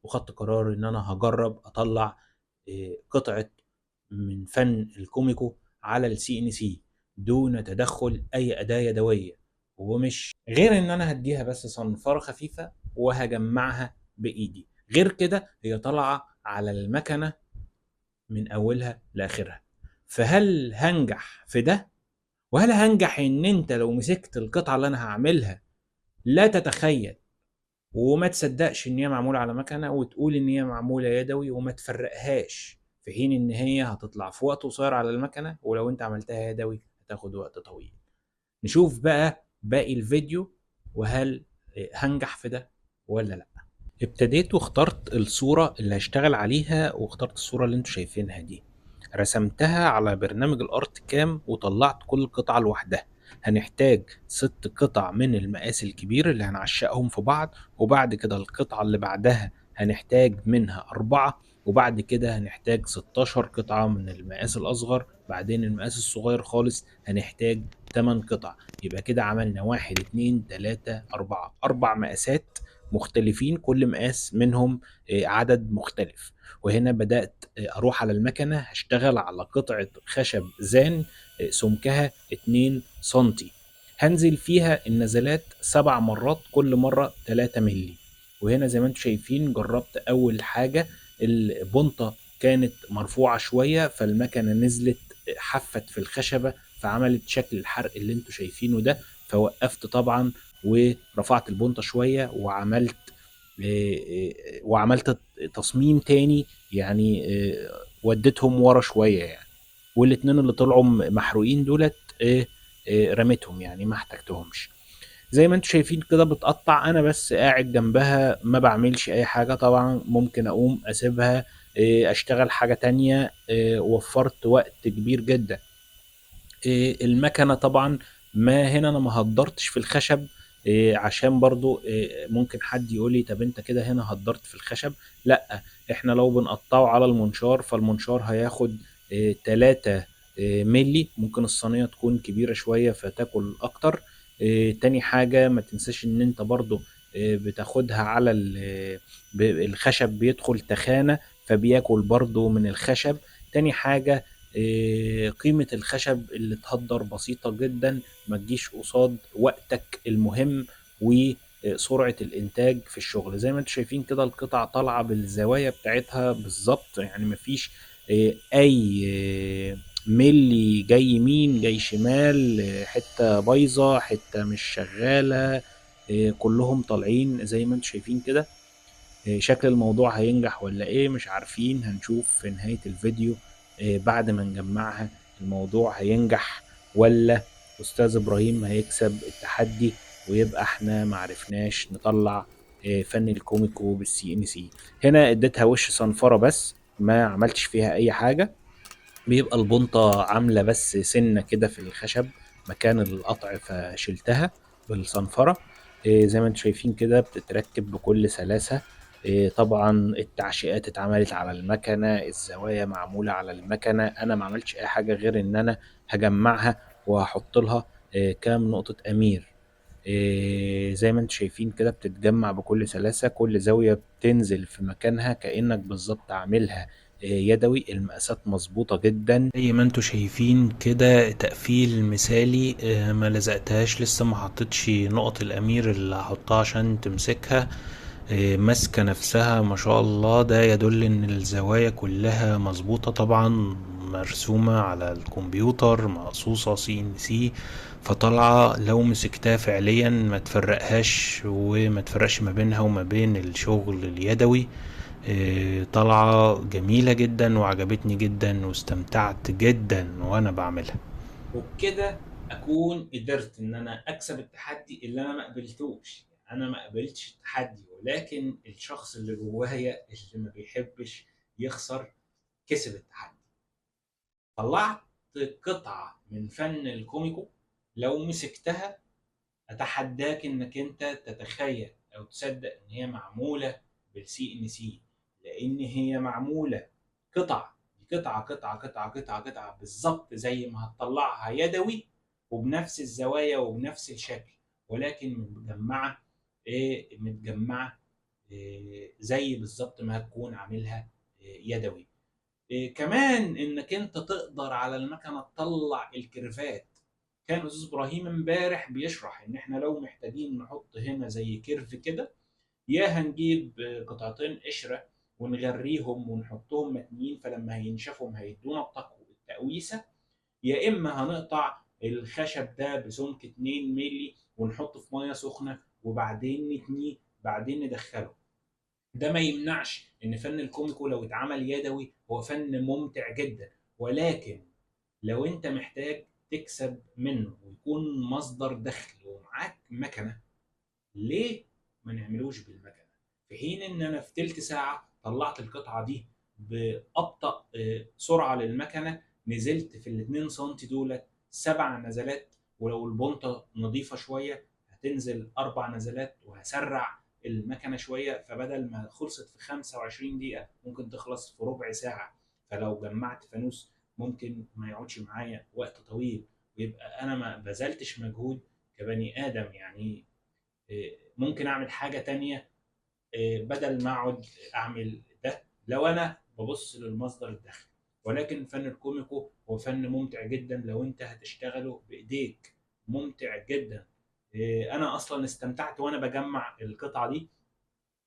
وخدت قرار ان انا هجرب اطلع قطعه من فن الكوميكو على ال CNC دون تدخل اي اداه يدوية، ومش غير ان انا هديها بس صنفره خفيفة وهجمعها بايدي. غير كده هي طالعه على المكنه من اولها لاخرها. فهل هنجح في ده؟ وهل هنجح ان انت لو مسكت القطعة اللي انا هعملها لا تتخيل وما تصدقش ان هي معمولة على مكنه وتقول ان هي معمولة يدوي وما تفرقهاش، في حين ان هي هتطلع في وقت قصير على المكنه، ولو انت عملتها يدوي هتاخد وقت طويل. نشوف بقى باقي الفيديو وهل هنجح في ده ولا لا. ابتديت واخترت الصورة اللي هشتغل عليها، واخترت الصورة اللي انتوا شايفينها دي، رسمتها على برنامج ال ArtCAM وطلعت كل قطعه لوحدها. هنحتاج 6 قطع من المقاس الكبير اللي هنعشقهم في بعض، وبعد كده القطعة اللي بعدها هنحتاج منها 4، وبعد كده هنحتاج 16 قطعة من المقاس الأصغر، بعدين المقاس الصغير خالص هنحتاج 8 قطع. يبقى كده عملنا 1 2 3 4، 4 مقاسات مختلفين، كل مقاس منهم عدد مختلف. وهنا بدأت أروح على المكنة هشتغل على قطعة خشب زان سمكها 2 سنتي، هنزل فيها النزلات 7 مرات، كل مرة 3 ملي. وهنا زي ما انتم شايفين جربت أول حاجة، البنطة كانت مرفوعة شوية فالمكنة نزلت حفت في الخشبة فعملت شكل الحرق اللي انتم شايفينه ده، فوقفت طبعا ورفعت البنطة شوية وعملت تصميم تاني، يعني وديتهم ورا شوية يعني، والاتنين اللي طلعوا محروقين دولت رميتهم، يعني ما احتجتهمش. زي ما انتم شايفين كده بتقطع، انا بس قاعد جنبها ما بعملش اي حاجة. طبعا ممكن اقوم اسيبها اشتغل حاجة تانية، وفرت وقت كبير جدا. المكنة طبعا ما هنا انا ما هدرتش في الخشب، عشان برضو ممكن حد يقول لي طب انت كده هنا هدرت في الخشب. لا، احنا لو بنقطعه على المنشار فالمنشار هياخد 3 ملي، ممكن الصينية تكون كبيرة شوية فتاكل اكتر. تاني حاجة ما تنساش ان انت برضو بتاخدها على الخشب بيدخل تخانة فبياكل برضو من الخشب. تاني حاجة قيمة الخشب اللي اتهدر بسيطة جدا، ما تجيش قصاد وقتك المهم وسرعة الإنتاج في الشغل. زي ما انتم شايفين كده القطع طالعة بالزوايا بتاعتها بالظبط، يعني مفيش أي ملي جاي يمين جاي شمال، حتة بايظة حتة مش شغالة، كلهم طالعين زي ما انتم شايفين كده. شكل الموضوع هينجح ولا ايه مش عارفين، هنشوف في نهاية الفيديو بعد ما نجمعها الموضوع هينجح ولا أستاذ إبراهيم هيكسب التحدي ويبقى احنا معرفناش نطلع فن الكوميكو بال CNC. هنا اديتها وش صنفرة بس، ما عملتش فيها اي حاجة، بيبقى البنطة عاملة بس سنة كده في الخشب مكان القطع فشلتها بالصنفرة. زي ما انتم شايفين كده بتتركب بكل سلاسة. طبعا التعشيقات اتعملت على المكنة، الزوايا معمولة على المكنة، انا ما عملتش اي حاجة غير ان انا هجمعها وهحط لها كام نقطة امير. زي ما انتم شايفين كده بتتجمع بكل سلاسة، كل زاوية بتنزل في مكانها كأنك بالظبط عاملها يدوي، المقاسات مظبوطة جدا زي ما انتم شايفين كده، تقفيل مثالي. ما لزقتهاش لسه، ما حطيتش نقط الامير اللي هحطها عشان تمسكها، ماسكة نفسها ما شاء الله. ده يدل ان الزوايا كلها مظبوطة، طبعا مرسومة على الكمبيوتر مقصوصة CNC، فطالعة لو مسكتها فعليا ما تفرقهاش وما تفرقش ما بينها وما بين الشغل اليدوي. طالعة جميلة جدا وعجبتني جدا واستمتعت جدا وانا بعملها. وبكده اكون قدرت ان انا اكسب التحدي اللي انا ما قبلتوش. انا ما قبلتش التحدي، ولكن الشخص اللي جوايا اللي ما بيحبش يخسر كسب التحدي. طلعت قطعة من فن الكوميكو لو مسكتها اتحداك انك انت تتخيل او تصدق ان هي معمولة بال CNC، لان هي معمولة قطع قطعة قطعة قطعة قطعة قطعة بالظبط زي ما هتطلعها يدوي وبنفس الزوايا وبنفس الشكل، ولكن متجمعة ايه، متجمعة زي بالظبط ما هتكون عاملها يدوي. كمان انك انت تقدر على المكنه تطلع ال curve ات. كان استاذ ابراهيم امبارح بيشرح ان احنا لو محتاجين نحط هنا زي curve كده، يا هنجيب قطعتين قشرة ونغريهم ونحطهم متنيين، فلما هينشفهم هيدونا التقويسه، يا اما هنقطع الخشب ده بسمك 2 مللي ونحطه في مية سخنة وبعدين نتنيه بعدين ندخله. ده ما يمنعش ان فن الكوميكو لو اتعمل يدوي هو فن ممتع جدا، ولكن لو انت محتاج تكسب منه ويكون مصدر دخل ومعاك مكنه، ليه ما نعملوش بالمكنه؟ في حين ان انا في تلت ساعة طلعت القطعة دي بابطا سرعة للمكنه، نزلت في الاتنين سنتي دولت 7 نزلات، ولو البنطه نظيفة شوية هتنزل 4 نزلات، وهسرع المكنه شوية، فبدل ما خلصت في 25 دقيقة ممكن تخلص في ربع ساعة. فلو جمعت فانوس ممكن ما يقعدش معايا وقت طويل، ويبقى انا ما بذلتش مجهود كبني ادم. ممكن اعمل حاجة تانية، بدل ما اقعد اعمل ده لو انا ببص للمصدر الدخل. ولكن فن الكوميكو هو فن ممتع جدا لو انت هتشتغله بايديك، ممتع جدا. انا اصلا استمتعت وانا بجمع القطعة دي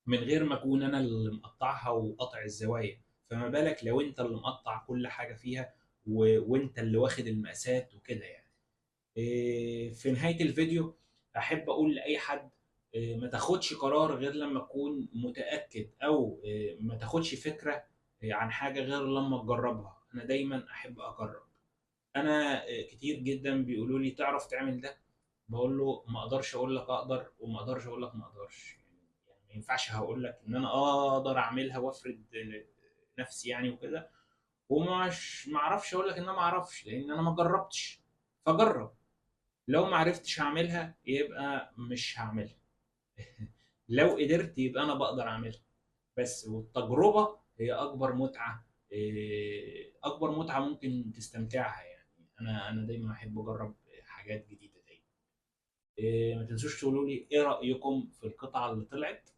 من غير ما اكون انا اللي مقطعها وقطع الزوايا، فما بالك لو انت اللي مقطع كل حاجة فيها وانت اللي واخد المقاسات وكده. في نهاية الفيديو احب اقول لاي حد، ما تاخدش قرار غير لما تكون متاكد، او ما تاخدش فكرة عن حاجة غير لما تجربها. انا دايما احب اجرب. انا كتير جدا بيقولوا لي تعرف تعمل ده، بقول له ما اقدرش اقول لك اقدر، وما اقدرش اقول لك ما اقدرش. ما ينفعش هقول لك ان انا اقدر اعملها وافرد نفسي وكده، ومش ما اعرفش اقول لك ان انا ما اعرفش، لان انا ما جربتش. فجرب، لو ما عرفتش اعملها يبقى مش هعملها، لو قدرت يبقى انا بقدر اعملها بس. والتجربة هي اكبر متعه، اكبر متعه ممكن تستمتعها. انا دايما احب اجرب حاجات جديدة دايما. ما تنسوش تقولوا لي ايه رايكم في القطعة اللي طلعت.